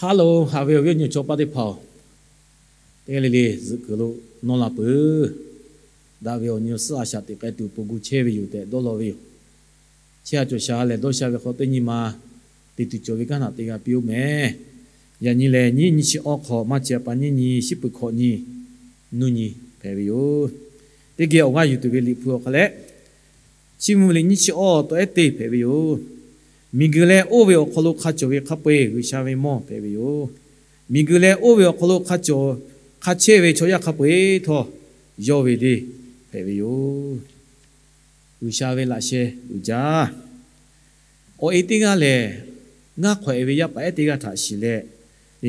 Hello, haꞈ ve awˬ viˉ awˬ nyi chaw paˆ teˇ hpaˍ-oˬ, teˇ g'aˇ le le zuhꞈ kuiˬ lo nawˇ la peuˬ. Daꞈ ve awˬ nyi awˬ suhˉ a shaꞈ teꞈ k'ai tuˬ awˬ pon gu chehˇ ve yoˬ tehꞈ dawˇ law ve yoˬ. Chehˇ a cawˬ sha lehˬ, dawˇ sha ve hk'aw teˇ nyi ma te tuˬ cawˬ ve kanˉ htaꞈ te g'a piˇ-oˆ mehˍ. Yaꞈ nyi lehˬ, nyiˇ nyiˇ chi awˇ hk'awꞈ maˇ chehˇ a pa nyiˇ nyi, shiˉ peuˬ hkawꞈ nyi, nuˇ nyi hpehꞈ ve yoˬ. Teˇ geh awˬ g'aˇ yuˬ tuˬ ve Liꞈ hpu awˬ hk'aw leh, Chiˇ mvuh ve liꞈ nyiˇ chi awˇ tawˆ ehˉ teˇ hpehꞈ ve yoˬ. Miˬguiˬ leh oˇ ve awˬ hk'aw lo hk'a cawˬ ve hk'a peu-eˬ G'uiˬsha ve mawˇ hpehꞈ ve yoˬ. Miˬguiˬ leh oˇ ve awˬ hk'aw lo hk'a cawˬ, hk'a chehˇ ve chaw yaˇ hk'a peu-eˬ htawˇ, yawˇ ve deˇ hpehꞈ ve yoˬ. G'uiˬsha ve laꞈ sheh uiˍ jaˇ. Awˬ e teˇ g'aˇ lehˬ, ngaˇ hk'awꞈ-e ve yaˇ paˍ ehˉ teˇ g'aˇ htaꞈ shiˍ leh,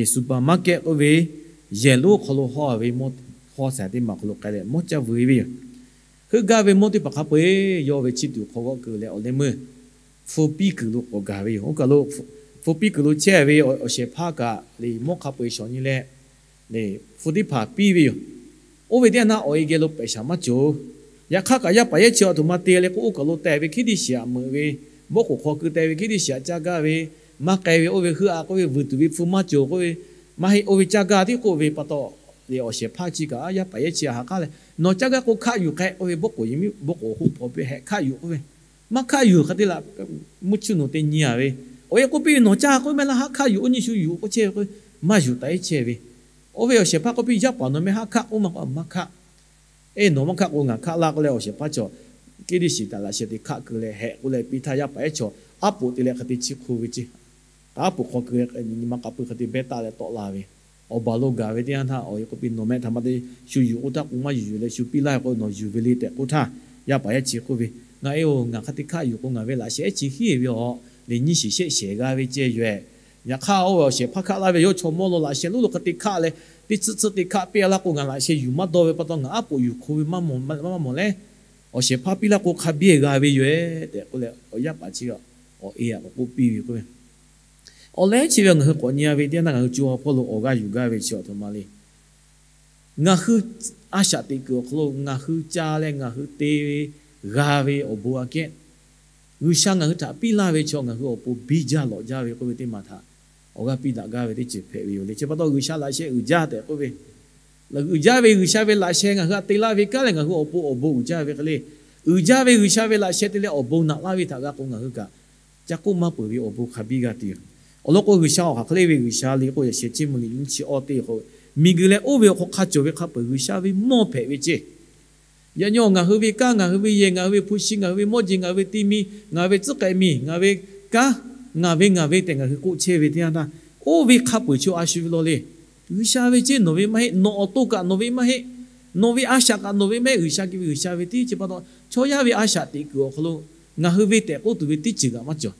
supermarket k'oˆ ve yehˬ lonˉ hk'aw lo hawˇ ve mawˇ hawˇ saiˍ teˇ maˬ hk'aw lo k'ai leh mawˇ caˇ vuiˬ ve yoˬ. Heuˆ gaˇ ve mawˇ teˇ hpaˍ hk'a peu-eˬ yawˇ ve chiˇ tuˬ hk'aw g'awˆ keu leh awˬ leh meuˇ hpu piˇ kuiˬ lo k'awꞈ gaˬ ve yoˬ. Oˇ kaˬ lo hpu piˇ kuiˬ lo chehˇ ve awˬ shehˍ hpaˇ kaꞈ liꞈ mawˇ hk'a peu-eˬ shawˍ nyi leh, hpu teˇ hpaˍ piˇ ve yoˬ. Oˇ ve teˇ yanˇ naˆ awˬ e geh lo pehꞈ shaˍ maˇ cawˬ. Yaꞈ hk'aˇ kaꞈ yaˇ paˍ yehˉ chi a htoꞈ ma te leh k'o, oˇ kaˬ lo teh ve hkiˉ diˇ shiˍ aꞈ meuꞈ ve, bawˆ k'oˍ hk'aw keu teh ve hkiˉ diˇ shiˍ aꞈ caˇ gaˇ ve, maˇ k'ai ve oˇ ve heuˆ a k'oˆ ve vuiˬ tuˬ ve hpu maˇ cawˬ k'oˆ ve, maˇ heˆ oˇ ve caˇ gaˇ tiˉ k'oˆ ve pa taw, awˬ shehˍ hpaˇ chi kaꞈ yaˇ paˍ yehˉ chi a ha k'aˉ leh, nawˬ caˇ gaˇ k'o hkaˆ yuˬ k'ai k'oˆ ve, bawˆ k'oˍ bawˆ k'oˍ hoˆ hpaw piˇ hehꞈ hkaˆ yuˬ k'oˆ ve, maˇ hkaˆ yuˬ hk'e te laꞈ mvuhˇ chuˇ nawˬ te nyi a ve, awˬ e k'oˆ piˇ ve nawˬ caˇ k'oˆ mehˆ laˇ haˆ hkaˆ yuˬ oˇ nyi shu yuˬ k'oˆ chehˇ ve k'o, maˇ yuˬ taꞈ ehˉ chehˇ ve. Oˇ ve awˬ shehˍ hpaˇ k'oˆ piˇ, yaˇ paˍ nawˬ mehˆ haˆ hkaˆ k'oˆ maˇ k'o maˇ hkaˆ. Eˇ, nawˬ maˇ hkaˆ k'o ngaˬ hkaˆ laˇ k'oˆ leh awˬ shehˍ hpaˇ chaw hkiˉ diˇ shiˍ htaꞈ laꞈ sheh te hkaˆ keu leh hehꞈ k'oˆ leh piˇ htaˇ, yaˇ paˍ ehˉ chaw aˉ poꞈ te leh hk'e te chiˇ hk'oˆ ve ceˇ. Aˉ poꞈ hk'aw keu leh nyi ma k'a pui hk'e te behˇ taˆ leh tawˆ la ve. Awˬ baˬ lo gaˬ ve teˇ yanˇ htaˇ awˬ e k'oˆ piˇ, nawˬ mehˆ htaꞈ ma te shu yuˬ k'oˆ htaˇ k'o maˇ yuˬ yuˬ leh shu piˇ laˇ ve k'o nawˬ yuˬ ve le tehꞈ k'oˆ htaˇ, yaˇ paˍ yehˉ chi k'oˆ ve, ngaˬ e oˬ ngaˬ hk'e te hkaˆ yuˬ k'o ngaˬ ve laꞈ sheh ehˉ chi hiˉ ve aw, le nyiˇ shiˍ shehˆ shehˍ g'a ve ceh yoˬ. Yaꞈ hk'aˇ oˇ ve awˬ shehˍ hpaˇ hkaˆ laˇ ve yawˇ chaw mawˇ lo laꞈ sheh lonˉ lo hk'e te hkaˆ leh, teˇ tsuhˆ tsuhˆ te hkaˆ piˇ laˇ k'o ngaˬ laꞈ sheh yuˬ maˇ dawˇ ve pa taw ngaˬ aˉ poꞈ yuˬ hk'oˆ ve maˇ mawˬ leh, awˬ shehˍ hpaˇ piˇ laˇ k'o hk'a biˇ g'a ve yoˬ tehꞈ k'oˆ leh awˬ yaˇ paˍ chi awˬ e aꞈ k'awꞈ k'oˆ piˇ ve k'oˆ ve. Awˬ leh chi ve ngaˬ hui k'awꞈ nyi a ve teˇ yanˇ htaˇ ngaˬ hui co ha hpawˇ lo awˬ g'aˇ yuˬ gaˇ ve chi a htoꞈ ma le. Ngaˬ hui a shaꞈ teꞈ kuiˬ awˬ hk'aw lo ngaˬ hui ca leh ngaˬ hui te ve g'a ve awˬ bon aꞈ kehˉ, G'uiˬsha ngaˬ hui htaꞈ piˇ laˇ ve chaw ngaˬ hui awˬ pon biˇ jaˇ lawꞈ jaˇ ve k'oˆ ve teˇ maˬ htaꞈ awˬ g'aˇ piˇ daꞈ gaˇ ve teˇ ceuˬ hpehꞈ ve yoˬ le. Chi pa taw G'uiˬsha laꞈ sheh uiˍ jaˇ tehꞈ k'oˆ ve, uiˍ jaˇ ve G'uiˬsha ve laꞈ sheh ngaˬ hui htaꞈ te laˇ ve kanˉ leh ngaˬ hui awˬ pon awˬ bon uiˍ jaˇ ve hk'e le. Uiˍ jaˇ ve G'uiˬsha ve laꞈ sheh te leh awˬ bon naꞈ laˇ ve htaꞈ g'a k'o ngaˬ hui kaꞈ ca k'oˆ maˇ peuˬ ve awˬ bon hk'a biˇ g'a tuˬ yoˬ. Awˬ lawn k'o G'uiˬsha awˬ hk'aˬ hk'e le ve G'uiˬsha le k'o, yaꞈ sheh chiˇ mvuh liꞈ nyiˇ chi awˇ teˇ k'o, miˬguiˬ leh oˇ ve awˬ hk'aw hk'a cawˬ ve hk'a peu-eˬ G'uiˬsha ve mawˇ hpehꞈ ve ceˇ. Yaꞈ nyi ngaˬ hui ve kanˉ, ngaˬ hui ve yehˬ, ngaˬ hui ve hpu shi, ngaˬ hui ve mawˇ jeˬ, ngaˬ hui ve ti mi, ngaˬ hui ve tcuhˉ k'ehꞈ miˬ, ngaˬ ve kanˉ, ngaˬ ve ngaˬ ve tehꞈ ngaˬ hui k'oˆ chehˇ ve teˇ yanˇ htaˇ, oˇ ve hk'a peu-eˬ chi a shu ve law le. G'uiˬsha ve ceˇ, nawˬ ve maˇ heˆ. Nawˬ awˬ to kaꞈ nawˬ ve maˇ heˆ. Nawˬ ve a shaꞈ kaꞈ nawˬ ve maˇ heˆ. G'uiˬsha ve, G'uiˬsha ve tiˉ. Chi pa taw chaw yaˇ ve a shaꞈ teꞈ kuiˬ awˬ hk'aw lo ngaˬ hui ve tehꞈ k'oˆ tuˬ ve teˇ ceuˬ kaꞈ maˇ cawˬ.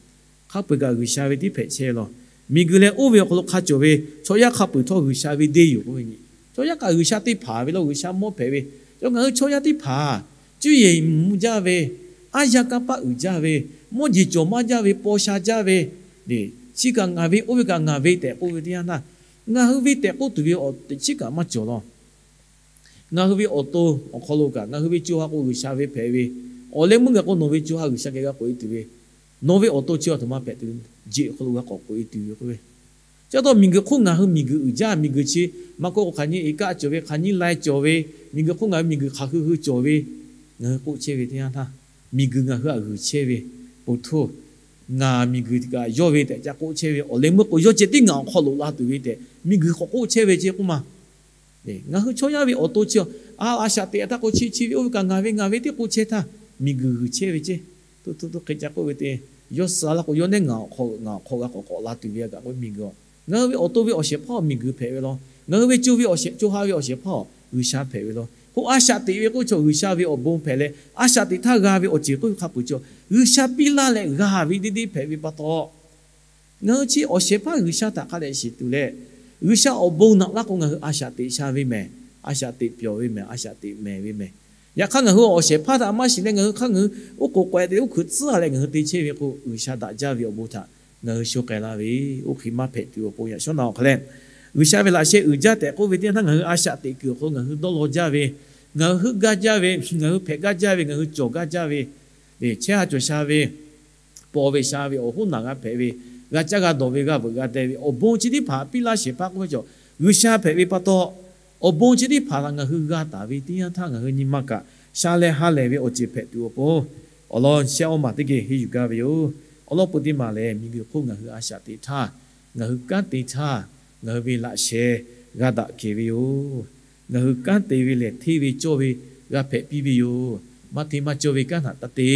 Hk'a peu-eˬ kaꞈ G'uiˬsha ve tiˉ hpehꞈ chehˇ law. Miˬguiˬ leh oˇ ve awˬ hk'aw lo hk'a cawˬ ve chaw yaˇ hk'a peu-eˬ htawˇ G'uiˬsha ve deˇ yoˬ k'oˆ ve nyi. Chaw yaˇ kaꞈ G'uiˬsha teˇ hpaˍ ve law, G'uiˬsha mawˇ hpehꞈ ve. Chaw ngaˬ hui chaw yaˇ teˇ hpaˍ cuˇ yiˍ mvuh jaˇ ve, aˉ yaˇ kanˇ paˆ uiˍ jaˇ ve, mawˇ jeˬ cawˬ maˇ jaˇ ve, paw sha jaˇ ve, chi kaꞈ ngaˬ ve, oˇ ve kaꞈ ngaˬ ve tehꞈ k'oˆ ve teˇ yanˇ htaˇ, ngaˬ hui ve tehꞈ k'oˆ tuˬ ve awˬ teꞈ chiˉ kaꞈ maˇ cawˬ law. Ngaˬ hui ve awˬ to awˬ hk'aw lo kaꞈ ngaˬ hui ve co ha k'o G'uiˬsha ve hpehꞈ ve, awˬ leh meuˇ gaˬ k'o nawˬ ve co ha G'uiˬsha geh g'a k'oꞈ e tuˬ ve, nawˬ ve awˬ to chi a htoꞈ ma hpehꞈ tuˬ ve, jeꞈ awˬ hk'aw lo g'a k'awꞈ k'oꞈ e tuˬ ve k'oˆ ve. Chi pa taw miˬguiˬ hk'oˆ ngaˬ hui miˬguiˬ uiˍ jaˇ, miˬguiˬ chi maˇ k'oˆ k'o hk'aˬ nyi iˉ kaˆ cawˬ ve, hk'aˬ nyi lai cawˬ ve, miˬguiˬ hk'oˆ ngaˬ hui miˬguiˬ hk'aˬ hui hui cawˬ ve, ngaˬ hui k'oˆ chehˇ ve teˇ yanˇ htaˇ, miˬguiˬ ngaˬ hui htaꞈ g'uiˬ chehˇ ve, po htoˇ, ngaˬ miˬguiˬ kaꞈ yawˇ ve tehꞈ ca k'oˆ chehˇ ve awˬ leh meuˇ k'o yawˇ ceh tiˉ ngaˬ awˬ hk'aw loꞈ la tuˬ ve tehꞈ miˬguiˬ k'awꞈ k'oˆ chehˇ ve ceˇ k'oˆ ma. Ngaˬ hui chaw yaˇ ve awˬ to chi a, a shaꞈ teꞈ htaˇ k'o chi chi ve oˇ ve kaꞈ ngaˬ ve ngaˬ ve tiˉ k'oˆ chehˇ htaˇ, miˬguiˬ g'uiˬ chehˇ ve ceˇ. Tuˇ tuˇ tuˇ hk'e ca k'oˆ ve te, yawˇ suh laˇ k'o yawˇ nehˉ ngaˬ awˬ hk'aw ngaˬ awˬ hk'aw g'a k'awꞈ k'awꞈ la tuˬ ve a kaꞈ k'oˆ miˬguiˬ a. Ngaˬ hui ve awˬ to ve awˬ shehˍ hpaˇ awˬ miˬguiˬ hpehꞈ ve law. Ngaˬ hui ve co ve awˬ shehˍ co ha ve awˬ shehˍ hpaˇ awˬ G'uiˬsha hpehꞈ ve law. K'o a shaꞈ teꞈ ve k'oˆ chaw G'uiˬsha ve awˬ bon hpehꞈ leh, a shaꞈ teꞈ htaˇ g'a ve awˬ ceuˬ k'oˆ ve hk'a peu-eˬ chaw G'uiˬsha piˇ laˇ leh g'a ve deˇ deˇ hpehꞈ ve pa taw, ngaˬ hui chi awˬ shehˍ hpaˇ G'uiˬsha htaꞈ hk'a dehꞈ shiˍ tuˬ leh, G'uiˬsha awˬ bon naꞈ laˇ k'o ngaˬ hui a shaꞈ teꞈ sha ve mehˍ, a shaꞈ teꞈ pyawˬ ve mehˍ, a shaꞈ teꞈ mehˍ ve mehˍ. Yaꞈ hk'aˇ ngaˬ hui awˬ shehˍ hpaˇ htaꞈ maˇ shiˍ leh ngaˬ hui hk'aˇ ngaˬ hui oˉ k'oˍ k'awehꞈ te oˉ hkui tcuhˉ leh ngaˬ hui te chehˇ ve k'o, G'uiˬsha daꞈ jaˇ ve awˬ bon htaꞈ ngaˬ hui sho k'ai la ve, oˇ hk'e maˇ hpehꞈ tuˬ awˬ pon yaꞈ shawˉ na awˬ hk'a leh, G'uiˬsha ve laꞈ sheh uiˍ jaˇ tehꞈ k'oˆ ve teˇ yanˇ htaˇ ngaˬ hui a shaꞈ teꞈ kuiˬ awˬ hk'aw lo ngaˬ hui dawˇ law jaˇ ve, ngaˬ hui heuˆ gaˇ jaˇ ve, ngaˬ hui hpehꞈ gaˇ jaˇ ve, ngaˬ hui cawˬ gaˇ jaˇ ve, chehˇ ha cawˬ sha ve, paw ve sha ve awˬ hoˉ naˬ g'a hpehꞈ ve, g'a caˇ g'a dawˬ ve, g'a veuꞈ g'a deh ve awˬ bon chi teˇ hpaˍ piˇ laˇ shehˍ hpaˇ k'oˆ ve cawˬ, G'uiˬsha hpehꞈ ve pa taw, awˬ bon chi teˇ hpaˍ htaꞈ ngaˬ hui g'a taˍ ve teˇ yanˇ htaˇ, ngaˬ hui nyi ma kaꞈ sha leh ha lehˬ ve awˬ ceuˬ hpehꞈ tuˬ awˬ pon, awˬ lawn shehˆ awˇ maˬ teˇ geh henˇ yuˬ gaˇ ve yoˬ. Awˬ lawn pu teˇ maˬ lehˬ, miˬguiˬ hk'oˆ ngaˬ hui a shaꞈ teꞈ htaˇ, ngaˬ hui kanˉ te htaˇ, ngaˬ hui ve laꞈ sheh g'a daꞈ kehˬ ve yoˬ. Ngaˬ hui kanˉ te ve lehˬ, hteˇ ve cawˇ ve g'a hpehꞈ piˇ ve yoˬ. Maˇ hteˇ maˇ cawˇ ve kanˉ htaꞈ taˇ te.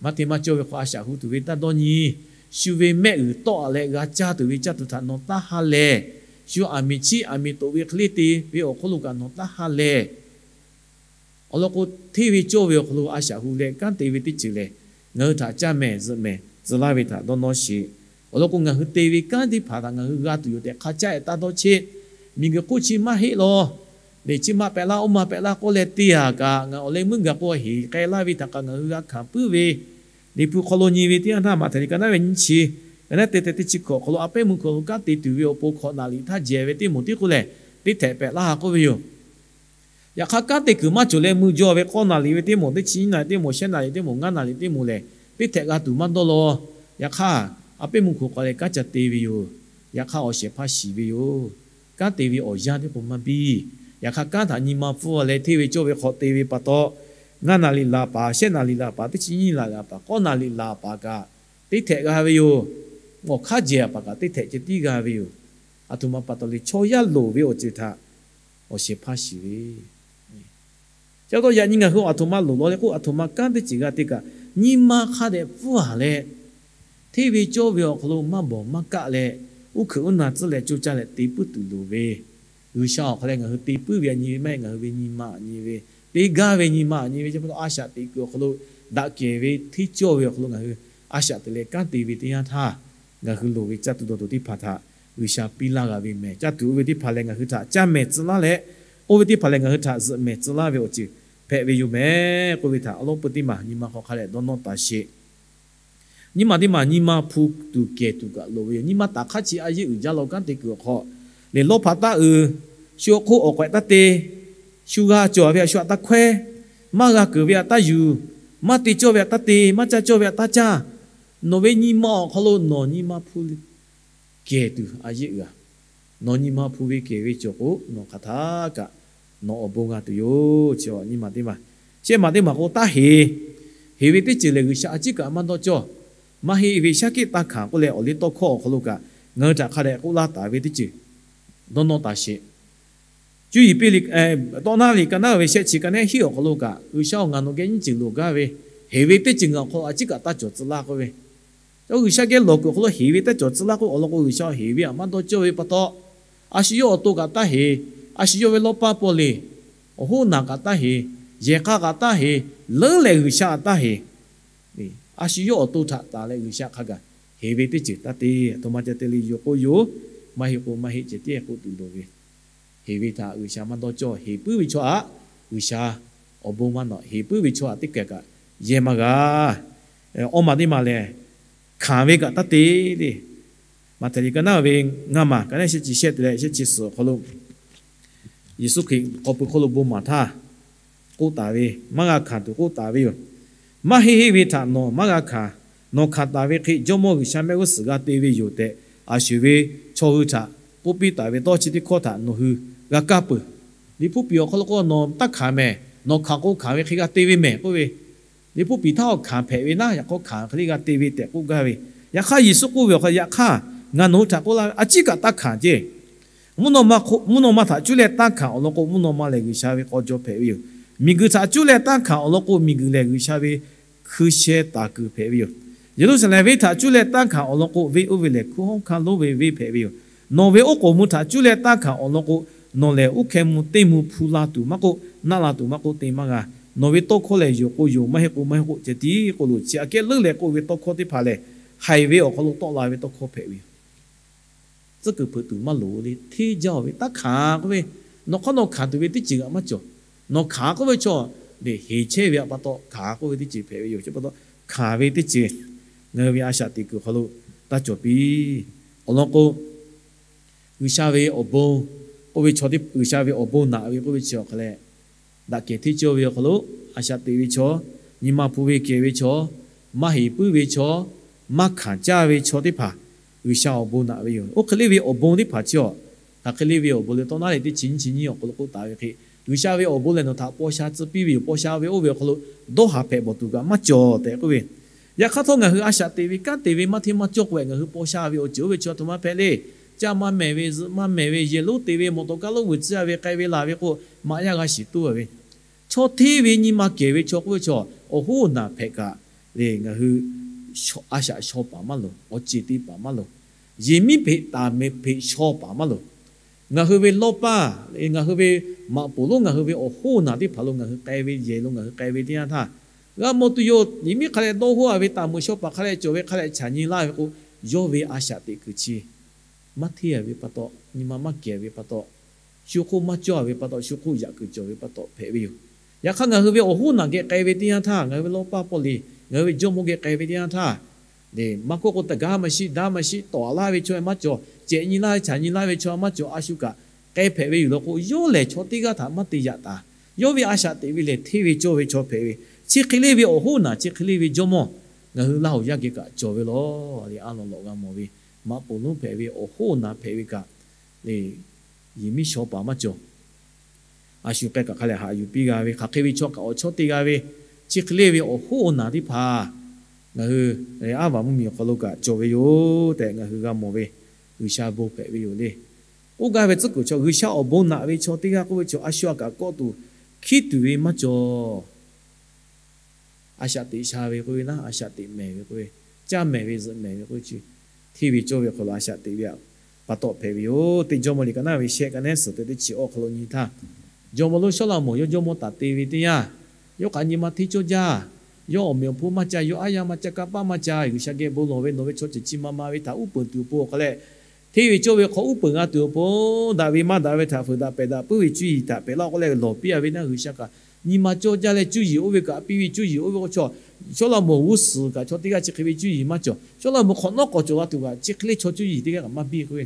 Maˇ hteˇ maˇ cawˇ ve hk'aw a shaꞈ hu tuˬ ve taˇ dawˇ nyi. Shu ve mehˆ g'uiˬ tawˆ a leh g'a caˇ tuˬ ve caˇ tuˬ htaꞈ nawˬ taˇ ha lehˬ, shu aˬ miˍ chiˇ aˬ miˍ toꞈ ve hk'e le te ve awˬ hk'oˆ lo kaꞈ nawˬ taˇ ha lehˬ, awˬ lawn k'o, hteˇ ve cawˇ ve awˬ hk'aw lo a shaꞈ hu leh kanˉ te ve teˇ ceuˬ lehˬ, ngaˬ hui htaꞈ caˇ mehˍ zuhꞈ mehˍ tcuh laˇ ve htaꞈ dawˇ nawˇ sheˍ. Awˬ lawn k'o, ngaˬ hui te ve kanˉ teˇ hpaˍ htaꞈ ngaˬ hui g'a tuˬ yoˬ tehꞈ hk'a caˇ-e taˇ dawˇ cheˆ. Miˬguiˬ hk'oˆ chi maˇ heˆ law. Lehˬ, chi ma pehꞈ laˇ, oˇ ma pehꞈ laˇ k'oˆ leh te-a kaꞈ, ngaˬ awˬ leh meuˇ gaˬ k'o heˍ k'ai laˇ ve htaꞈ kaꞈ ngaˬ hui g'a hkanˍ puiˉ ve, Liꞈ hpu hk'aw lo nyi ve teˇ yanˇ htaˇ, Maꞈhtehˍ liꞈ ka naˉ ve nyiˇ chi, ka naˉ te te teˇ chi hkawꞈ awˬ hk'aw lo a pehˉ meuˇ hkawꞈ lo kanˉ te tuˬ ve awˬ pon hkawꞈ naˍ riˍ htaˇ jehˬ ve teˇ moˍ tiˉ k'oˆ leh, teˇ htehꞈ pehꞈ laˇ ha k'oˆ ve yoˬ. Yaꞈ hk'aˇ, kanˉ te kuiˬ maˇ cawˬ leh mui jaw ve k'awˇ naˍ riˍ ve teˇ moˍ, teˇ chi nyiˇ naˍ riˍ teˇ moˍ, shehˆ naˍ riˍ teˇ moˍ, ngaˇ naˍ riˍ teˇ moˍ lehˬ, teˇ htehꞈ g'a tuˬ maˇ dawˇ law. Yaꞈ hk'aˇ, a pehˉ meuˇ hkawꞈ k'awꞈ leh kanˉ ca te ve yoˬ. Yaꞈ hk'aˇ, awˬ shehˍ hpaˇ shiˍ ve yoˬ. Kanˉ te ve awˬ yanˇ teˇ k'o maˇ biˇ. Yaꞈ hk'aˇ, kanˉ htaꞈ nyi ma pfuhˇ leh hteˇ ve cawˇ ve hk'aw te ve pa taw, ngaˇ naˍ riˍ laˬ paˍ, shehˆ naˍ riˍ laˬ paˍ, teˇ chi nyiˇ naˍ riˍ laˬ paˍ, k'awˇ naˍ riˍ laˬ paˍ kaꞈ, teˇ htehꞈ g'a ve yoˬ. Awˬ hk'aˇ jehˬ paˍ kaꞈ teˇ htehꞈ ceh tiˉ g'a ve yoˬ. Aˬ htoꞈ ma pa taw le, chaw yaˇ loˍ ve awˬ ceuˬ htaꞈ awˬ shehˍ hpaˇ shiˍ ve Chi pa taw yaꞈ nyi ngaˬ hui aˬ htoꞈ ma loˍ law le k'o, aˬ htoꞈ ma kanˉ teˇ ceuˬ g'a te kaꞈ, nyi ma hk'a dehꞈ pfuhˇ-a leh, hteˇ ve cawˇ ve awˬ hk'aw lo maˇ bawˬ maˇ kaˆ leh, uˉ hkuiꞈ uˉ na tcuhˉ leh co caˇ leh te puiˉ tuˬ loˍ ve, G'uiˬsha awˬ hk'aw leh ngaˬ hui te puiˉ ve aꞈ nyi ve maˇ heˆ, ngaˬ hui ve nyi ma aꞈ nyi ve, te gaˇ ve nyi ma aꞈ nyi ve, chi pa taw a shaꞈ teꞈ kuiˬ awˬ hk'aw lo daꞈ kehˬ ve hteˇ cawˇ ve awˬ hk'aw lo ngaˬ hui a shaꞈ teꞈ leh kanˉ te ve teˇ yanˇ htaˇ, ngaˬ hui loˍ ve caˇ tuˬ dawˬ tuˬ teˇ hpaˍ htaꞈ G'uiˬsha piˇ laˇ g'a ve mehˍ. Caˇ tuˬ oˇ ve teˇ hpaˍ lehˬ, ngaˬ hui htaꞈ caˇ mehˍ tcuh laˇ leh, oˇ ve teˇ hpaˍ lehˬ, ngaˬ hui htaꞈ zuhꞈ mehˍ tcuh laˇ ve awˬ ceuˬ hpehꞈ ve yoˬ mehˍ k'oˆ ve htaꞈ awˬ lawn peu teˇ maˬ nyi ma hk'aw hk'a dehꞈ dawˇ nawˇ taˍ sheˍ. Nyi ma teˇ maˬ nyi ma hpu tuˬ kehˬ tuˬ kaꞈ loˍ ve yoˬ. Nyi ma taˍ hk'aˇ chi a yeˇ uiˍ jaˇ law kanˉ te kuiˬ awˬ hk'aw, lehˬ lawˇ hpaꞈ taˇ uiˍ, shu awˬ hk'oˆ awˬ k'awehꞈ taˇ te, shu g'a cawˬ ve aꞈ shu aꞈ taˇ hkawehˇ, maˇ g'a keunˍ ve aꞈ taˇ yuˬ, maˇ te cawˇ ve aꞈ taˇ te, maˇ caˇ cawˇ ve aꞈ taˇ caˇ. Nawˬ ve nyi ma awˬ hk'aw lo nawˬ nyi ma hpu kehˬ tuˬ a yeˇ uiˍ-a. Nawˬ nyi ma hpu ve kehˬ ve cawˬ k'o, nawˬ hk'aˬ htaˇ kaꞈ nawˬ awˬ bon g'a tuˬ yoˬ. Chi nyi ma teˇ maˬ, shehˆ maˬ teˇ maˬ k'o, taˇ heˍ. Heˍ ve teˇ ceuˬ lehˬ, G'uiˬsha a ciˉ kaꞈ maˇ dawˇ cawˇ. Maˇ heˆ ve shaˉ hkiˆ taˇ hkanˍ k'oˆ leh, awˬ liˇ tawˇ hkawˇ awˬ hk'aw lo kaꞈ ngaˬ hui htaꞈ hk'a dehꞈ k'oˆ laˇ taˍ ve teˇ ceuˬ dawˇ nawˇ taˍ sheˍ. Cuˇ yiˍ piˇ liꞈ, tawˇ naˉ liꞈ ka naˉ ve shehˆ chi ka naˉ hiˉ awˬ hk'aw lo kaꞈ, G'uiˬsha-oˬ, ngaˬ nawˬ geh nyiˇ ceuˬ loˍ gaˇ ve, heˍ ve teˇ ceuˬ ngaˬ awˬ hk'aw lo a ciˉ kaꞈ taˇ cawˬ tcuh laˇ k'oˆ ve, G'uiˬsha geh lawˬ kuiˬ awˬ hk'aw lo heˍ ve taˇ cawˬ tcuh laˇ k'oˆ awˬ lawn k'o, G'uiˬsha heˍ ve aꞈ maˇ dawˇ cawˇ ve pa taw, a shu yawˇ awˬ to kaꞈ taˇ heˍ, a shu yawˇ ve lawˇ paˇ paw leˬ, awˬ hoˉ naˬ kaꞈ taˇ heˍ, yehˬ hk'aˇ kaꞈ taˇ heˍ, leuˉ leh G'uiˬsha aꞈ taˇ heˍ. A shu yawˇ awˬ to htaꞈ taˍ leh G'uiˬsha hk'a gaˬ heˍ ve teˇ ceuˬ taˇ te. Aˬ htoꞈ ma ca te le yoˬ k'o yoˬ, maˇ heˆ k'o maˇ heˆ ceh tiˉ k'oˆ tuˬ loˍ ve, heˍ ve htaꞈ G'uiˬsha maˇ dawˇ cawˇ. Heˍ puiˉ ve chaw aꞈ G'uiˬsha awˬ bon maˇ nawꞈ. Heˍ puiˉ ve chaw aꞈ teˇ kaˬ kaꞈ yehˇ maˇ g'a. Awˇ maˬ teˇ maˬ lehˬ, hkanˍ ve kaꞈ taˇ te le. Maꞈhtehˍ liꞈ ka naˉ ve ngaˇ maˬ ka naˉ shehˆ chi shehˆ te leh shehˆ chi suhˍ awˬ hk'aw lo, Yeˍsuˆ Hkriꞈ k'aw pui hk'oˆ lo bon maˍ htaˇ k'oˆ taˍ ve, maˇ g'a hkanˍ tuˬ k'oˆ taˍ ve yoˬ. Maˇ heˆ heˆ ve htaꞈ nawˬ maˇ g'a hkanˍ. Nawˬ hkanˍ taˍ ve hk'e Jawˇmawˇ G'uiˬsha mehˆ g'uˇ suhˍ g'a te ve yoˬ tehꞈ, a shuˍ ve chaw hui htaꞈ k'oˆ piˇ taˍ ve tawˇ chi teˇ hkawˇ htaꞈ nawˬ hui g'a kaˇ peuˬ. Liꞈ hpu piˍ awˬ hk'aw lo k'o, nawˬ taˇ hkanˍ mehˍ. Nawˬ hkanˍ k'o hkanˍ ve hk'e g'a te ve mehˍ k'oˆ ve, Liꞈ hpu piˍ htaˇ awˬ hkanˍ hpehꞈ ve naˉ, yaꞈ hk'aˇ hkanˍ hk'e le g'a te ve tehꞈ k'oˆ gaˇ ve. Yaꞈ hk'aˇ Yeˍsuˆ k'oˆ ve awˬ hk'aw lo, yaꞈ hk'aˇ ngaˬ nawˬ hui htaꞈ k'oˆ laˇ ve, a ciˉ kaꞈ taˇ hkanˍ ceˇ. Mvuhˇ naw ma htaꞈ cuˇ leh taˇ hkanˍ awˬ lawn k'o, mvuhˇ naw ma lehˬ G'uiˬsha ve k'aw jaw hpehꞈ ve yoˬ. Miˬguiˬ htaꞈ cuˇ leh taˇ hkanˍ awˬ lawn k'o, miˬguiˬ lehˬ G'uiˬsha ve hkui sheh taˍ kuiˬ hpehꞈ ve yoˬ. Yeˍruˆsaˍlehnˍ venˇ htaꞈ cuˇ leh taˇ hkanˍ awˬ lawn k'o, venˇ oˇ ve lehˬ hkunˉ hawˉ hkanˇ lonˉ ve venˇ hpehꞈ ve yoˬ. Nawˬ ve oˉ k'oˍ mvuh htaꞈ cuˇ leh taˇ hkanˍ awˬ lawn k'o, nawˬ lehˬ oˇ hkeh mvuh teˇ mvuh hpu la tuˬ maˇ k'oˆ, naˆ la tuˬ maˇ k'oˆ, te maˇ g'a. Nawˬ ve tawˇ hkawˇ lehˬ, yoˬ k'o yoˬ, maˇ heˆ k'o maˇ heˆ k'oˆ ceh tiˉ k'oˆ lo, chi aꞈ kehˉ leuˉ leh k'oˆ ve tawˇ hkawˇ teˇ hpaˍ lehˬ, haiˬ ve awˬ hk'aw lo tawˆ la ve tawˇ hkawˇ hpehꞈ ve yoˬ. Tcuhˉ kuiˬ hpeuꞈ tuˬ maˇ loˍ le. Hteˇ jaˇ-oˬ ve taˇ hkanˍ k'oˆ ve, nawˬ hk'aw nawˬ hkanˍ tuˬ ve teˇ ceuˬ g'aꞈ maˇ cawˬ. Nawˬ hkanˍ k'oˆ ve chaw lehˬ, heˍ chehˇ ve aꞈ pa taw hkanˍ k'oˆ ve teˇ ceuˬ hpehꞈ ve yoˬ. Chi pa taw hkanˍ ve teˇ ceuˬ ngaˬ hui ve a shaꞈ teꞈ kuiˬ awˬ hk'aw lo taˇ cawˬ piˇ. Awˬ lawn k'o, G'uiˬsha ve awˬ bon k'oˆ ve chaw, G'uiˬsha ve awˬ bon naꞈ ve k'oˆ ve chi awˬ hk'aw leh, daꞈ kehˬ hteˇ cawˇ ve awˬ hk'aw lo a shaꞈ teꞈ ve chaw, nyi ma hpu ve kehˬ ve chaw, maˇ heˍ puiˉ ve chaw, maˇ hkanˍ caˇ ve chaw teˇ hpaˍ G'uiˬsha awˬ bon naꞈ ve yoˬ. Oˇ hk'e le ve awˬ bon teˇ hpaˍ chi a, hk'aˬ hk'e le ve awˬ bon le tawˇ naˉ leh teˇ chi nyiˇ chi nyiˇ awˬ hk'aw lo k'oˆ taˍ ve hk'e, G'uiˬsha ve awˬ bon lehˬ nawˬ htaꞈ paw sha tcuh piˇ ve yoˬ. Paw sha ve oˇ ve awˬ hk'aw lo dawˇ haˍ hpehꞈ bawˬ tuˬ kaꞈ maˇ cawˬ tehꞈ k'oˆ ve. Yaꞈ hk'aˇ htawˇ ngaˬ hui a shaꞈ teꞈ ve kanˉ te ve maˇ hteˇ maˇ cawˇ k'o, ngaˬ hui paw sha ve awˬ ceuˬ oˇ ve chi a htoꞈ ma hpehꞈ le. Caˇ maˇ mehˍ ve, zuhꞈ maˇ mehˍ ve, yehˬ lonˉ te ve, mawˬ tawˍ kaˇ lonˉ vuiˬ tcuhˉ a ve k'ai ve laˬ ve k'o, maꞈ yaˇ g'a shiˍ toˇ a ve, chaw hteˇ ve nyi ma kehˬ ve chaw k'oˆ ve chaw, awˬ hoˉ naˬ hpehꞈ kaꞈ le, ngaˬ hui a shaꞈ shaw paˍ maˇ loˍ, awˬ ceˬ te paˍ maˇ loˍ, yehˬ miˉ hpeꞈ taˍ mehˍ hpeꞈ shaw paˍ maˇ loˍ. Ngaˬ hui ve lawˇ paˇ, ngaˬ hui ve maꞈ poˍ lonˉ, ngaˬ hui ve awˬ hoˉ naˬ teˇ hpaˍ lo ngaˬ hui k'ai ve yehˬ lo ngaˬ hui k'ai ve teˇ yanˇ htaˇ, g'a mawˬ tuˬ yoˬ. Yehˬ miˉ hk'a leh dawˇ hoˇ a ve, taˍ meuꞈ shaw paˍ hk'a leh cawˬ ve, hk'a leh chaꞈ nyi laˇ ve k'o, yawˇ ve a shaꞈ teꞈ kuiˬ chi maˇ hteˇ a ve pa taw, nyi ma maˇ kehˬ ve pa taw, shu hk'oˆ maˇ cawˇ a ve pa taw, shu hk'oˆ yaꞈ kuiˬ cawˬ ve pa taw hpehꞈ ve yoˬ. Yaꞈ hk'aˇ ngaˬ hui ve awˬ hoˉ naˬ geh k'ai ve teˇ yanˇ htaˇ, ngaˬ hui ve lawˇ paˇ pawˆ le, ngaˬ hui ve jawˇmawˇ geh k'ai ve teˇ yanˇ htaˇ, maˇ k'oˆ k'o, taˍ gaˇ maˇ shiˆ, daˇ maˇ shiˆ, tawˍ laˇ ve chaw maˇ cawˬ, cehꞈ nyi laˇ ve, chaꞈ nyi laˇ ve chaw maˇ cawˬ, a shu kaꞈ k'ai hpehꞈ ve yoˬ law k'o, yawˇ lehˬ chaw teˇ g'aˇ htaꞈ maˇ te yaꞈ taˍ. Yawˇ ve a shaꞈ teꞈ ve lehˬ hteˇ ve cawˇ ve chaw hpehꞈ ve, chi hk'e le ve awˬ hoˉ naˬ, chi hk'e le ve jawˇmawˇ, ngaˬ hui Laˇ huˍ yaˇ geh kaꞈ cawˬ ve law. Le a lawꞈ lawꞈ g'a mawˬ ve, maꞈ poˍ lonˉ hpehꞈ ve, awˬ hoˉ naˬ hpehꞈ ve kaꞈ le, yehˬ miˉ shaw paˍ maˇ cawˬ. A shu k'ai kaꞈ hk'a leh haꞈ yuˬ piˇ g'a ve, hk'aˬ hk'e ve chaw kaꞈ awˬ chawˇ te g'a ve, chi hk'e le ve awˬ hoˉ awˬ naˬ teˇ hpaˍ ngaˬ hui aˉ vaˬ mvuhˇmiˬ awˬ hk'aw lo kaꞈ cawˬ ve yoˬ tehꞈ ngaˬ hui g'a mawˬ ve, G'uiˬsha bon hpehꞈ ve yoˬ le. K'oˆ gaˇ ve tcuhˉ kuiˬ chaw, G'uiˬsha awˬ bon naꞈ ve chaw teˇ g'aˇ k'oˆ ve chaw, a shu a kaꞈ kawˆ tuˬ hkiˉ tuˬ ve maˇ cawˬ. A shaꞈ teꞈ sha ve k'oˆ ve naˉ, a shaꞈ teꞈ mehˍ ve k'oˆ ve, caˇ mehˍ ve, zuhꞈ mehˍ ve k'oˆ ve chi, hteˇ ve cawˇ ve awˬ hk'aw lo a shaꞈ teꞈ ve pa taw hpehꞈ ve yoˬ. Teˇ Jawˇmawˇ liꞈ ka naˉ ve shehˆ, ka nehˉ suhˍ te teˇ chi awˬ hk'aw lo nyi htaˇ, jawˇmawˇ lonˉ Sawˉlaꞈmonˍ yawˇ jawˇmawˇ taˍ te ve teˇ yanˇ, yawˇ k'aꞈ nyi ma hteˇ cawˇ jaˇ. Yawˇ awˬ meꞈ awˬ hponˇ maˇ ca, yawˇ aˉ yaˇ maˇ ca, kanˇ paˆ maˇ ca. G'uiˬsha geh bon lawˬ ve, nawˬ ve chaw ceuˬ chi ma ma ve htaꞈ uˉ peunˍ tuˬ awˬ pon awˬ hk'aw leh, hteˇ ve cawˇ ve hk'aw uˉ peunˍ g'a tuˬ awˬ pon, daꞈ ve maˇ daꞈ ve htaꞈ fuiˍ daꞈ pehˬ daꞈ puiˉ ve cuˇ yiˍ htaꞈ pehꞈ laˇ k'oˆ leh lawˬ piˇ a ve naˉ, G'uiˬsha kaꞈ nyi ma cawˇ jaˇ leh cuˇ yiˍ oˇ ve kaꞈ piˇ ve, cuˇ yiˍ oˇ ve k'o chaw, Sawˉlaꞈmonˍ g'uˇ suhˍ kaꞈ chaw teˇ g'aˇ chi hk'e ve cuˇ yiˍ maˇ cawˬ. Sawˉlaꞈmonˍ hk'awꞈ nawˉ k'awꞈ cawˬ la tuˬ kaꞈ chi hk'e le chaw cuˇ yiˍ teˇ g'aˇ kaꞈ maˇ biˇ k'oˆ ve,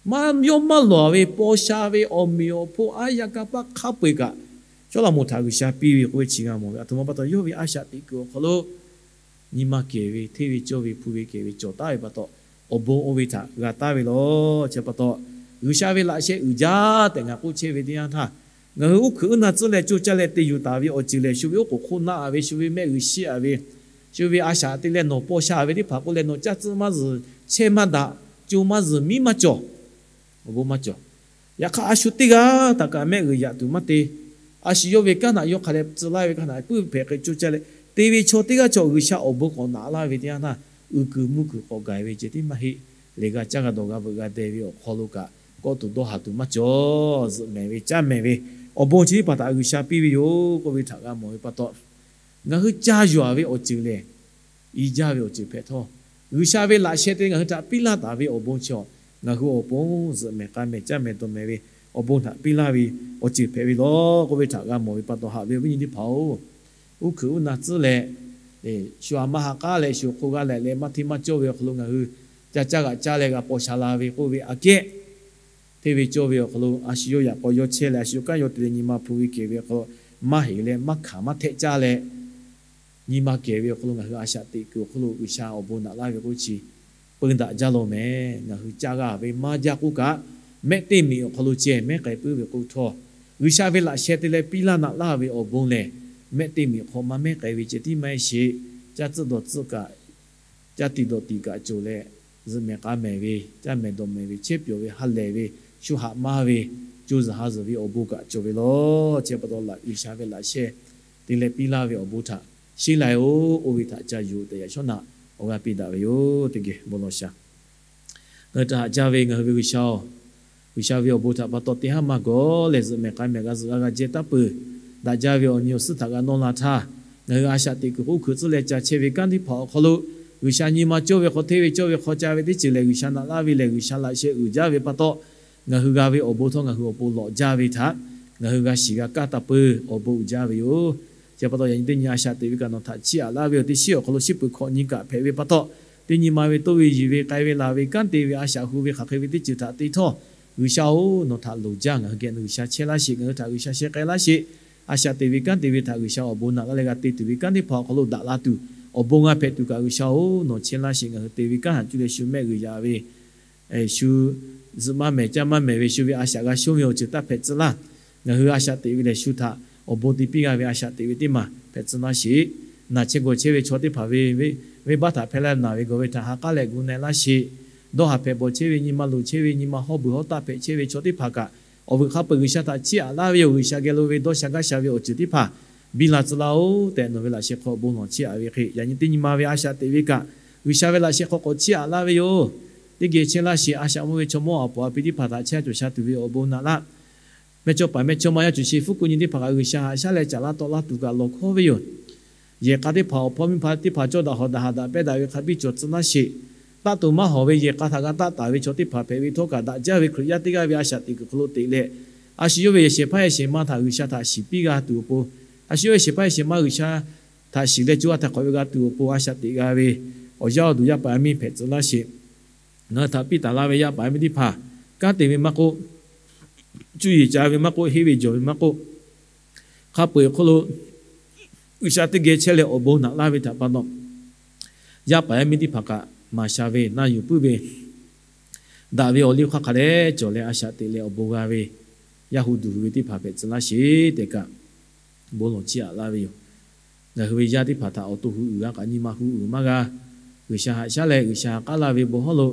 maˇ yawˇ maˇ lawˬ ve paw sha ve awˬ meꞈ awˬ hponˇ aˉ yaˇ kanˇ paˆ hk'a peu eˬ kaꞈ, Sawˉlaꞈmonˍ htaꞈ G'uiˬsha piˇ ve k'oˆ ve chi g'a mawˬ ve. A htoꞈ ma pa taw, yawˇ ve a shaꞈ teꞈ kuiˬ awˬ hk'aw lo nyi ma kehˬ ve, hteˇ ve cawˇ ve, hpu ve kehˬ ve cawˬ taˍ ve pa taw, awˬ bon oˇ ve htaꞈ g'a taˍ ve law. Chi pa taw, G'uiˬsha ve laꞈ sheh uiˍ jaˇ tehꞈ ngaˬ k'oˆ chehˇ ve teˇ yanˇ htaˇ, ngaˬ hui uˉ hkuiꞈ uˉ na tcuhˉ leh coˇ caˇ leh te yuˬ taˍ ve awˬ ceuˬ lehˬ, shu ve oˉ k'oˍ hk'oˆ naˆ a ve, shu ve mehˆ g'uiˬ shiˆ a ve, shu ve a shaꞈ te leh nawˬ paw sha ve teˇ hpaˍ k'oˆ leh nawˬ caˇ tcuhˆ maˇ zuhˬ, chehˇ maˇ daꞈ, co maˇ zuhˬ, miˉ maˇ cawˬ, awˬ bon maˇ cawˬ. Yaꞈ hk'aˇ a shu teˇ g'aˇ htaꞈ kaꞈ mehˆ g'uiˬ yaꞈ tuˬ maˇ te. A shu yawˇ ve kanˉ htaꞈ yawˇ hk'a leh tcuh laˇ ve kanˉ htaꞈ puiˉ hpehꞈ hk'e coˇ caˇ leh te ve chaw teˇ g'aˇ chaw G'uiˬsha awˬ bon k'awꞈ naꞈ laˇ ve teˇ yanˇ htaˇ, uiˍ kuiˬ mvuh kuiˬ k'awꞈ gaˬ ve ceh tiˉ maˇ heˆ. Lehˬ g'a caˇ g'a dawˬ g'a veuꞈ g'a deh ve awˬ hk'aw lo kaꞈ kawˆ tuˬ dawˇ haˍ tuˬ maˇ cawˬ. Zuhꞈ mehˍ ve caˇ mehˍ ve awˬ bon chi teˇ hpaˍ htaꞈ G'uiˬsha piˇ ve yoˬ k'oˆ ve htaꞈ g'a mawˬ ve pa taw, ngaˬ hui ca yuˬ a ve awˬ ceuˬ lehˬ, i jaˇ ve awˬ ceuˬ hpehꞈ htawˇ, G'uiˬsha ve laꞈ sheh te ngaˬ hui htaꞈ piˇ laˇ taˍ ve awˬ bon chi a, ngaˬ hui awˬ pon zuhꞈ mehˍ k'a mehˍ caˇ mehˍ dawˬ mehˍ ve awˬ bon htaꞈ piˇ laˇ ve awˬ ceuˬ hpehꞈ ve law k'oˆ ve htaꞈ g'a mawˬ ve pa taw, haꞈ ve awˬ viˉ nyi teˇ hpaˍ-oˬ, uˉ hkuiꞈ uˉ na tcuhˉ leh, shu a maˇ ha k'aˉ leh shu hk'oˆ g'aˇ leh leh maˇ hteˇ maˇ cawˇ ve awˬ hk'aw lo ngaˬ hui ca caˇ g'aꞈ caˇ leh g'a paw sha la ve k'oˆ ve aꞈ kehˉ, hteˇ ve cawˇ ve awˬ hk'aw lo a shu yawˇ yaꞈ k'aw yawˇ chehˇ leh a shu yawˇ kanˉ yawˇ te leh nyi ma hpu ve kehˬ ve awˬ hk'aw lo maˇ heˍ leh maˇ hkanˍ maˇ htehˆ caˇ leh, nyi ma kehˬ ve awˬ hk'aw lo ngaˬ hui a shaꞈ teꞈ kuiˬ awˬ hk'aw lo G'uiˬsha awˬ bon naꞈ laˇ ve k'oˆ chi peu daꞈ jaˇ law mehˍ. Ngaˬ hui caˇ g'a ve maˇ jaˇ k'oˆ kaꞈ, mehˆ teˇ miꞈ awˬ hk'aw lo ceh mehˉ k'ai puiˉ ve k'oˆ htawˇ, G'uiˬsha ve laꞈ sheh te leh piˇ laˇ naꞈ laˇ ve awˬ bon lehˬ, mehˆ teˇ miꞈ hk'aw maˇ mehˉ k'ai ve ceh tiˉ maˇ heˆ sheˍ. Caˇ tcuhˆ dawˬ tcuhˆ kaꞈ, caˇ tiꞈ dawˬ tiꞈ kaꞈ cawˬ leh, zuhꞈ mehˍ k'a mehˍ ve, caˇ mehˍ dawˬ mehˍ ve, chehˇ pyawˬ ve ha lehˬ ve, shu haꞈ maˇ ve, co zuhˬ ha zuhˬ ve awˬ bon kaꞈ cawˬ ve law. Chi pa taw laꞈ G'uiˬsha ve laꞈ sheh te leh piˇ laˇ ve awˬ bon htaꞈ sheˉ lai-oˬ, oˇ ve htaꞈ ca yuˬ tehꞈ yaꞈ shawˉ naꞈ awˬ g'aˇ piˇ daꞈ ve yoˬ. Teˇ geh bon lawˬ shaˍ. Ngaˬ hui htaꞈ haꞈ jaˇ ve ngaˬ hui ve G'uiˬsha-oˬ, G'uiˬsha ve awˬ bon htaꞈ pa taw teˇ haˉ maˇ gawˬ leh zuhꞈ mehˍ k'a mehˍ g'a zuhꞈ g'a g'a jehˇ taˉ peuˬ. Daꞈ jaˇ ve awˬ nyi awˬ suhˉ htaꞈ g'a nawˇ la htaˇ, ngaˬ hui a shaꞈ teꞈ kuiˬ k'oˆ hkuiꞈ tcuhˉ leh ca chehˇ ve kanˉ teˇ hpaˍ awˬ hk'aw lo, G'uiˬsha nyi ma cawˇ ve hk'aw hteˇ ve cawˇ ve hk'aw ca ve teˇ ceuˬ lehˬ G'uiˬsha naꞈ laˇ ve lehˬ, G'uiˬsha laꞈ sheh uiˍ jaˇ ve pa taw, ngaˬ hui g'a ve awˬ bon htawˇ ngaˬ hui awˬ pon lawꞈ jaˇ ve htaꞈ ngaˬ hui g'a shiˍ g'a kaˇ taˇ peuˬ. Awˬ bon uiˍ jaˇ ve yoˬ. Chi pa taw yaꞈ nyi teˇ nyi a shaꞈ teꞈ ve kaꞈ nawˬ htaꞈ chiˇ aꞈ laˇ ve awˬ teˇ shiˉ awˬ hk'aw lo shiˉ peuˬ hkawꞈ nyi kaꞈ hpehꞈ ve pa taw, teˇ nyi ma ve toˇ ve yiˬ ve k'ai ve laˬ ve kanˉ te ve a shaꞈ hu ve hk'aˬ hk'e ve teˇ ceuˬ htaꞈ te htawˇ, G'uiˬsha-oˬ, nawˬ htaꞈ loˍ jaˇ. Ngaˬ hui geh nawˬ G'uiˬsha chehˇ laˇ sheˍ, ngaˬ hui htaꞈ G'uiˬsha sheh k'ai laˇ sheˍ. A shaꞈ teꞈ ve kanˉ te ve htaꞈ G'uiˬsha awˬ bon naꞈ laˇ leh g'a te tuˬ ve kanˉ teˇ hpaˍ awˬ hk'aw lo daꞈ la tuˬ, Awˬ bon g'a hpehꞈ tuˬ kaꞈ G'uiˬsha-oˬ, nawˬ chehˇ laˇ sheˍ. Ngaˬ hui te ve kanˉ haꞈ cuˇ leh shu mehˆ g'uiˬ yaꞈ ve, shu zuhꞈ maˇ mehˍ caˇ maˇ mehˍ ve shu ve a shaꞈ g'a shonˇ ve awˬ ceuˬ taˇ hpehꞈ tcuh laˇ. Ngaˬ hui a shaꞈ teꞈ ve lehˬ shu htaꞈ awˬ bon te piˇ g'a ve a shaꞈ teꞈ ve teˇ maˬ hpehꞈ tcuh laˇ sheˍ. Naˬ chehˇ gawˬ chehˇ ve chaw teˇ hpaˍ ve venˇbaˆ htaꞈ hpehˇ laˇ naˬ ve gawˬ ve htaꞈ ha k'aˉ leh gu na laˇ sheˍ. Dawˇ haˍ hpehꞈ bawˬ chehˇ ve, nyi ma loˍ chehˇ ve, nyi ma hawˉ beuˬ hawˉ taˆ hpehꞈ chehˇ ve chaw teˇ hpaˍ kaꞈ, awˬ vuiˬ hk'a peu-eˬ G'uiˬsha htaꞈ chiˇ aꞈ laˇ ve yoˬ. G'uiˬsha geh lo ve dawˇ sha gaˇ sha ve awˬ ceuˬ teˇ hpaˍ biˇ la tcuh laˇ-oˬ tehꞈ, nawˬ ve laꞈ sheh hk'aw bon lawˬ chiˇ aꞈ ve hk'e, yaꞈ nyi teˇ nyi ma ve a shaꞈ teꞈ ve kaꞈ, G'uiˬsha ve laꞈ sheh hk'aw k'awꞈ chiˇ aꞈ laˇ ve yoˬ. Teˇ geh chehˇ laˇ sheˍ. A shaꞈ mvuh ve chaw mawˇ awˬ puˍ awˬ pi teˇ hpaˍ htaꞈ chehˇ cawˬ sha tuˬ ve awˬ bon naꞈ laˇ. Mehˇchawˇ paˍ mehˇchawˇ ma yaˇ cawˬ sheˍ. Hpfuhˇ ku nyi teˇ hpaˍ kaꞈ G'uiˬsha haꞈ shaˉ leh caˍ laˇ tawˆ laˇ tuˬ kaꞈ lawˬ hkawˉ ve yoˬ. Yehˬ k'a teˇ hpaˍ awˬ hpawˇ miˇ hpaˇ teˇ hpaˍ cawˇ daꞈ hawˍ daꞈ haꞈ daꞈ pehˇ daꞈ ve hk'a biˇ cawˬ tcuh laˇ sheˍ. Taˆ to maˇ hawˍ ve yehˬ k'a htaꞈ g'a taˆ taˍ ve chaw teˇ hpaˍ hpehꞈ ve htawˇ kaꞈ, daꞈ jaˇ ve Hkriꞈ yaˇ teˇ g'aˇ ve a shaꞈ teꞈ kuiˬ hk'aw lo teꞈ leh, a shu yawˇ ve yehˬ shehˍ hpaˇ yehˬ shehˍ ma htaꞈ G'uiˬsha htaꞈ shiˍ piˇ g'a tuˬ awˬ pon, a shu yawˇ ve shehˍ hpaˇ yehˬ shehˍ ma G'uiˬsha htaꞈ shiˍ leh co ha htaꞈ hk'awꞈ ve g'a tuˬ awˬ pon a shaꞈ teꞈ g'a ve awˬ yaˇ awˬ duˬ yaˇ paˍ yaˇ miˇ hpehꞈ tcuh laˇ sheˍ. Ngaˬ hui htaꞈ piˇ taˍ la ve yaˇ paˍ yaˇ miˇ teˇ hpaˍ kanˉ te ve maˇ k'oˆ, cuˇ yiˍ ca ve maˇ k'oˆ, henˇ ve jawˬ ve maˇ k'oˆ, hk'a peu-eˬ hk'oˆ lo G'uiˬsha teˇ geh chehˇ leh awˬ bon naꞈ laˇ ve htaꞈ pa taw, yaˇ paˍ yaˇ miˇ teˇ hpaˍ kaꞈ maˍ sha ve, na yuˬ puiˉ ve, daꞈ ve awˬ liˇ hk'aˇ hk'a dehꞈ cawˬ leh a shaꞈ teꞈ leh awˬ bon g'a ve, yaˇ hu duˬ hui ve teˇ hpaˍ hpehꞈ tcuh laˇ sheˍ tehꞈ kaꞈ, bon lawˬ chiˇ aꞈ laˇ ve yoˬ. Ngaˬ hui ve yaˇ teˇ hpaˍ htaꞈ awˬ to hu uiˍ g'a kaꞈ nyi ma hu uiˍ maˇ g'a. G'uiˬsha haꞈ shaˉ leh G'uiˬsha ha k'aˉ laˇ ve bon hawˉ lo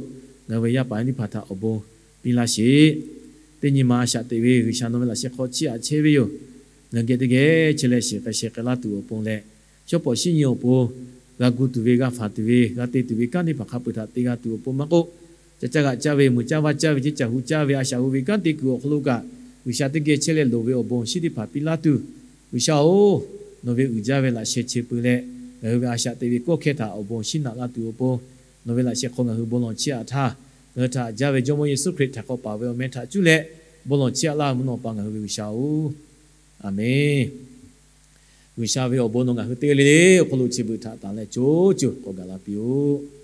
ngaˬ hui ve yaˇ paˍ yaˇ teˇ hpaˍ htaꞈ awˬ bon piˇ laˇ sheˍ. Teˇ nyi ma a shaꞈ teꞈ ve G'uiˬsha nawˬ ve laꞈ sheh hk'aw chiˇ aꞈ chehˇ ve yoˬ. Ngaˬ geh teˇ geh chehˇ leh shiˍ k'ai sheh k'ai laˇ tuˬ awˬ pon leh, shawˉ pawˍ shinˉ nyi awˬ pon g'a gu tuˬ ve, g'a faˍ tuˬ ve, g'a te tuˬ ve kanˉ teˇ hpaˍ hk'a peu-eˬ htaꞈ te g'a tuˬ awˬ pon maˇ k'oˆ, ca caˇ g'aꞈ caˇ ve, meuꞈ caˇ vaˇ caˇ ve, ceˇ caˬ hu caˇ ve a shaꞈ hu ve kanˉ te kuiˬ awˬ hk'aw lo kaꞈ, G'uiˬsha teˇ geh chehˇ leh loˍ ve awˬ bon shinˉ teˇ hpaˍ piˇ laˇ tuˬ, G'uiˬsha-oˬ, nawˬ ve uiˍ jaˇ ve laꞈ sheh chehˇ peuˬ leh, ngaˬ hui ve a shaꞈ teꞈ ve kawˇ hkehˇ htaꞈ awˬ bon shinˉ naꞈ laˇ tuˬ awˬ pon, nawˬ ve laꞈ sheh hk'aw ngaˬ hui bon lawˬ chiˇ aꞈ htaˇ, ngaˬ hui htaꞈ haꞈ jaˇ ve Jawˇmawˇ Yeˍsuˆ Hkriꞈ htaꞈ k'awꞈ paˍ ve awˬ meh htaꞈ cuˇ leh bon lawˬ chiˇ aꞈ laˇ ve mvuhˇ naw pa ngaˬ hui ve G'uiˬsha-oˬ, Aˍmenˇ. G'uiˬsha ve awˬ bon nawˬ ngaˬ hui teˇ g'aˇ le le awˬ hk'aw lo chi beuꞈ htaꞈ tanˬ leh co co k'awꞈ gaˬ la piˇ-oˆ.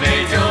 ve ca